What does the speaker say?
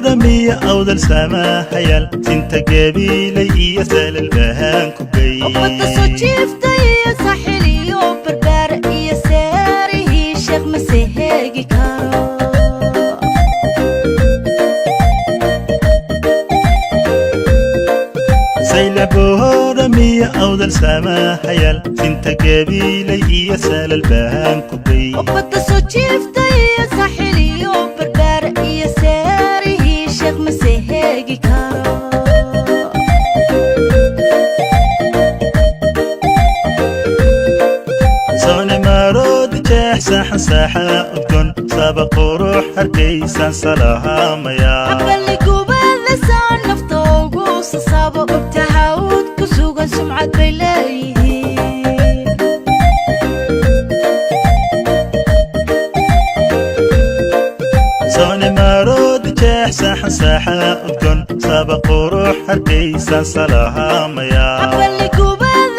Booramiya Awdal samahayaal, sinta Gabiilay iyo Salalbahaan ku gey. Ubadda soo jiifta iyo Saaxil iyo Barbaar iyo seerihii Sheekh ma seheegi karo. Sayla, Booramiya Awdal samahayaal, sinta Gabiilay iyo Salalbahaan ku gey. Ubadda soo jiifta iyo Saaxil iyo Barbaar iyo seerihii Sheekh ma seheegi karo. Soone Marood Jeex, saxan saaxa udgon, saba qurux Hargeysan salahamaya. Habaligubada saa nafta ugu sasaabo, ogta Hawd ku sugan sumcad bay leeyihiin. Soone Marood Jeex, saxan saaxa udgon, saba qurux Hargeysan salahamaya. Habaligubada